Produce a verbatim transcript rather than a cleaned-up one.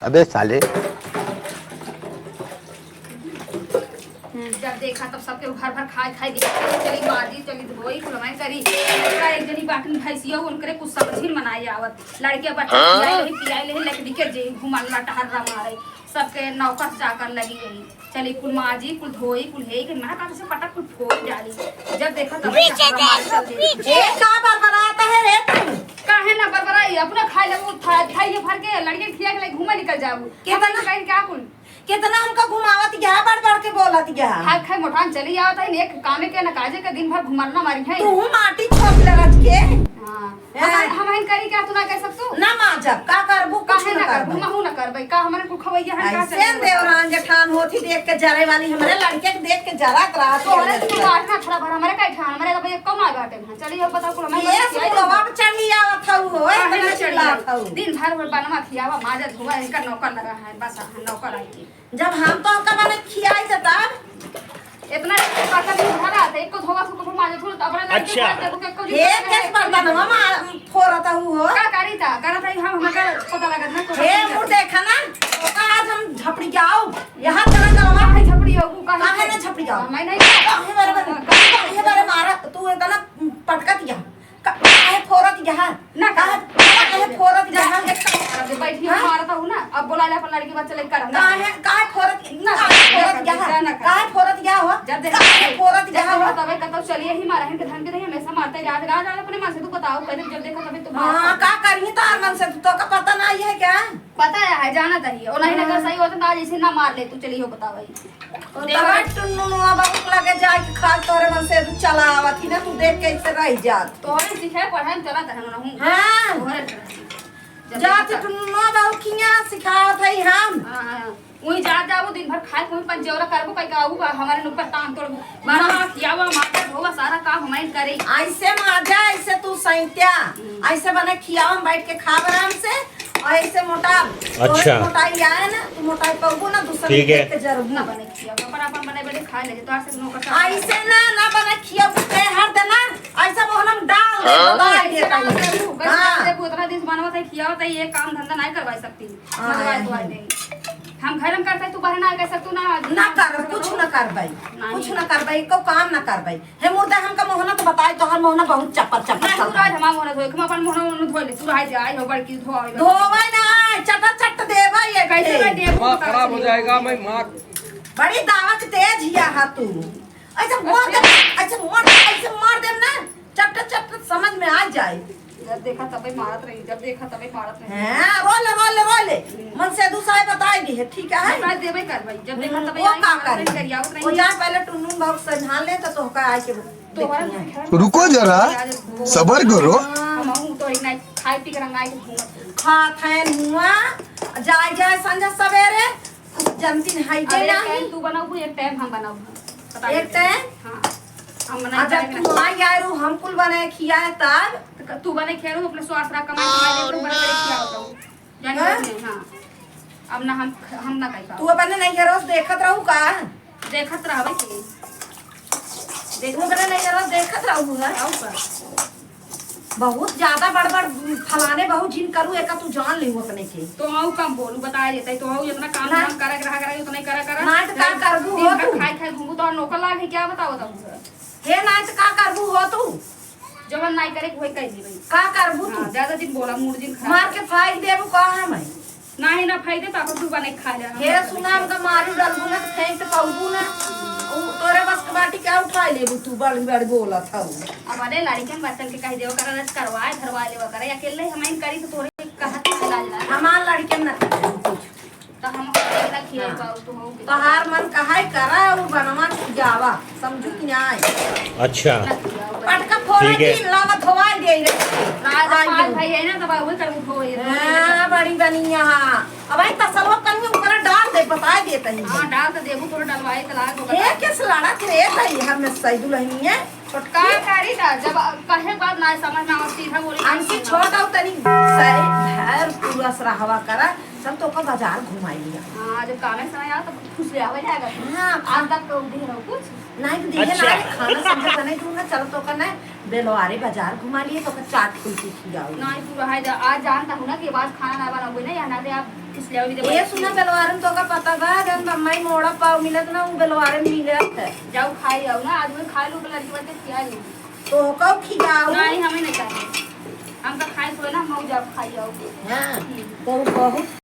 अबे साले। हम्म, जब देखा तब सबके घर भर खाए खाए दिया। चली माजी, चली धोई, कुल हमारे करी। लड़का एक जनी बाटिन भैंसिया, उनकरे कुछ समझी में नाई आवत। लड़के बच्चा हाँ? खियाई लेही, पियाई लेही, लकड़ी के जे घुमाला टहर्रा मारे। सबके नौकर चाकर लगी गई। चली कुल माजी, कुल धोई, कुल हेई के ना का से पटक कुल फोड़ डाली। जब देखा तब पीछे टहर्रा मारे देखो, चल दे। पीछे। ए, का बरबरात है रे तू? काहे ना बरबराई? अपना खाए ले, वो था, थाई भर के लड़के खिया के ले घूमे निकल जाऊ। केतना? अपन कहीं क्या कुल? केतना हमका घुमावत गया, बढ़ बढ़ के बोलत गया। खाए खाए मोटान चली आवत है, एक कामे के न काजे के दिन भर घुमरना मारी है। तू माटी छोप ले रच के। हाँ। हैं? हम, हम हन करी क्या, तू ना कह सकतू? ना माजब, का करबू, कुछ काहे ना ना करबू, करबू। हमहू ना करबै, का हमरे कुल खवैया हन, का ऐसे चली देवरान जेठान होती देख के जरे वाली, हमरे लड़के के देख के जरत रहा तोहरे है। तू आज ना खराब है, हमरे का ठान, हमरे का भाई कम आ बाटे। चलिए, अब बताओ, कुल हमारे ये बच्चे सुबह आए। बाप चढ़ी आवत हऊ हो, काहे इतना ना चढ़ी चिल्लात आवत? हऊ। दिन भर में बनवा खियावा, माजा धोवा, इनका नौकर लगा है, बस हाँ, नौकर आई के। जब हम तो का बने खियाई थे तब? इतना बर्तन भी भरा था, एको धोवा से कुछ माजा धोवा, तो अपना लड़के अच्छा। के देखो, एको एक चीज एक बर्तन हम फोरत हऊ हो। का करी था? करत है हम, हमका पता लगत ना, तो हे मुंह देखा ना, तो का आज हम झपड़ी जाओ, यहाँ चला गलवा। काहे झपड़ी हो, काहे काहे ना झपड़ी जाओ? मैं नहीं काहे बारे, काहे बारे मारा, तू इतना पटकत या। का-, काहे फोरत यहाँ? ना काहे, काहे फोरत ना, यहाँ? एक काम करब, जब बैठी हाँ? मारत हूँ ना, अब बोला ले अपन लड़की बच्चा लेकर हम ना। काहे, काहे फोरत, ना, काहे फोरत ना, यहाँ? ना, ना। काहे फोरत यहाँ हो? जब देखा काहे फोरत जब यहाँ हो? देखा तबे कतौ चलिए ही मारा, इनके धन के नहीं, हमेशा मारते रात, रात, रात अपने मन से तू बताओ, कभी जब देखा तबे तू हाँ, मारत का करी तार मन से, तू तो का पता नहीं है क्या? पता है, है, जानत है, और नहीं ना हाँ। सही होता ना, जैसे ना मार ले तू, चलिए बताओ भाई। तो देखो तबे ना। टुनटुनुआ बाबू के लगे जाए के खा तोरे मन से तू चला आवत ही ना, तू देख के ऐसे रह जात। तोहरे सिखाए पढ़ाए में चलत है ना हूँ। हाँ। तोहरे चलत है। जब जा देखो तू तब। टुनटुनुआ बाबू खिया सिखावत है हम। हाँ, हाँ। वहीं जा जाबू दिन भर खाए, वहीं पंचौरा करबू, कहीं का आऊ बा, हमारे ऊपर तान तोड़बू। मारा खियावा, माता धोवा, सारा काम हमारे करे। ऐसे माजा, ऐसे तू सैत्या, हम्म। ऐसे बने खियावा, हम बैठ के खाब आराम से। और ऐसे मोटा, अच्छा। तोहरे मोटाई आए ना, तू मोटाई पाबू ना, दूसरे ठीक है। देख के जरबू। ना बने खिया, अपन, अपन बने बने खा ले, तो आज से नौकर चाकर ऐसे ना, ना बने खिया, कुछ हर देना, ऐसा वो हम डाल दे, हाँ? बता ऐसे देता ना हूँ। करू, बस हाँ। डाल दे, उतना दिन बनवा था, खिया होता, ये काम धंधा नहीं करवा सकती। हाँ। मतवा तो आए नहीं। हम घर में करते, तू बाहर ना कर सकतू ना। ना कर, कुछ ना करबै, नहीं। कुछ ना करबै, एको काम ना करबै। हे मुर्दा, हमका मोहना तो बताए, तोहार मोहना बहुत चप्पर चप्पर नहीं, चलता तू है। हमार मोहना धोए, हम अपन मोहना, मोहना धोए ले, तू रह जा, आई हो बड़की धोए ले। धोवे ना, चटा चट देवे ये कैसे के। मैं देबू दिमाग बता खराब हो दे। जाएगा, मैं मार। बड़ी दावत तेज हिया हा तू। ऐसे मार दे, ऐसे मार दे, ऐसे मार दे ना, चट चट समझ में आ जाए। जब देखा तबे मारत रही, जब देखा तबे मारत रही। हाँ, रोले, रोले, रोले। हम्म। मन से दूसरा बताई दी है, ठीक है? बता देबे कर भाई, जब देखा हम्म, तबे वो आई का मारत रही, करी? गरियावत रही। वो जाए पहले टुनटुन बाबू से नहा ले तो तोहका आए के तो हमारा देखिए। रुको जरा, सबर करो। हाँ, हम तो एक नाइट खाए पी के रंगाई के घूमत रही। खात है मुआ, जाए जाए संझा सवेरे, कुछ जनती नहीं है अबे, एक नहीं। टाइम तू बनाऊ, एक टाइम हम बनाऊ। पता एक नहीं। टाइम? हाँ। हम बनाई अच्छा, खाए तू ना। आ यार, हम कुल बनाए खियाए तब? तो क-, तू बने खिया रू, अपने स्वास्थ्य रहा, कमाई, कमाई ले, तू बने बने खिया होता हूँ। जान हाँ? नहीं, हाँ। अब ना हम, हम ना कही तू पाओ। अपने नहीं रोज देखत रहू का? देखत रहबे के। तू अपने नहीं रोज देखत रहू है? आऊ का? बहुत ज्यादा बड़ बड़ फलाने बहुत जिन करू, एका तू जान ले अपने के। तो आऊ कम बोलू, बताए देते, तो आऊ इतना काम ना। धाम करे के रहा करे, उतना ही करे करे। ना तो का करबू दिन हो भर तू? खाए खाए घूमू, तो नौकर लाग है, क्या बताओ तब? हे ना तो का करबू हो तू? जवन नाई करे के वही कह दी भाई। का करबू तू? हाँ, ज्यादा दिन बोला, मूड दिन खराब। मार के फाइक देबू का हम है? नाही ना फायदे तो अपन तू बने खा ले। हे सुना, हमका मारू डलबू ना, फेंक तो पाऊबू ना। उ तोरे बस के बाटी क्या उठा लेबू तू, बड़ बड़ बोलत हऊ। अब अरे लड़कन बच्चन के कह देव करा, करवाए धरवाए लेवा करे, अकेले हम इन करी तो तोरे कहत ना लाज लाग। हमार लड़कन ना कहे कुछ। तो हम अकेले ना खिए हाँ। पाऊ तो हो के। तोहार मन कहाई करा और बनवा जावा, समझू कि नाय? अच्छा। ना खियाओ। पटका फोड़ा ठीक है। की लावा धोवाई दे रे। राजा आई पाल गई। भाई है ना, तो बाबू कर उठो ये। हाँ, बड़ी बनी यहाँ। अब आई तसलवा कहीं ऊपर डाल दे, बताए देते हैं। हाँ, डाल तो देबू, थोड़ा डलवाए तो लाग, बता। ये किस लड़ा थे भाई, हम सही दुल्हनिया। छोटका कारी था, जब कहे बात ना समझ ना आवे, सीधा बोली। हमसे छोटा हो तनी सही, घर पूरा सराहवा करा, सब तो का बाजार घुमाई लिया। हाँ, जब काम है समय आ, तो खुश ले आवे जाएगा। हाँ, आज तक तो उठी रहो कुछ। नहीं तो दिए अच्छा। ना, खाना समझा बने दूंगा, चल तो का ना, बेलवारे बाजार घुमा लिए, तो का चाट कुल्फी खियाओ। नहीं, तू रहा जा, आज जानता हूँ ना कि आज खाना ना बनाओगे ना, यहाँ ना दे आप। इसलिए अभी ये सुना, बेलवारे में तोका पता बा, जौन बम्बई मोड़ा पाव मिलत ना, उ बेलवारे में मिलत है। जाओ खाई आओ ना, आज मैं खा लूँ, लड़की बच्चे खिया लूँ। तो का खियाऊ? नहीं, हमें नहीं चाहिए, हम तो खाई सोए ना, हम जाओ खाई आओ। हाँ, हम्म। तो बहुत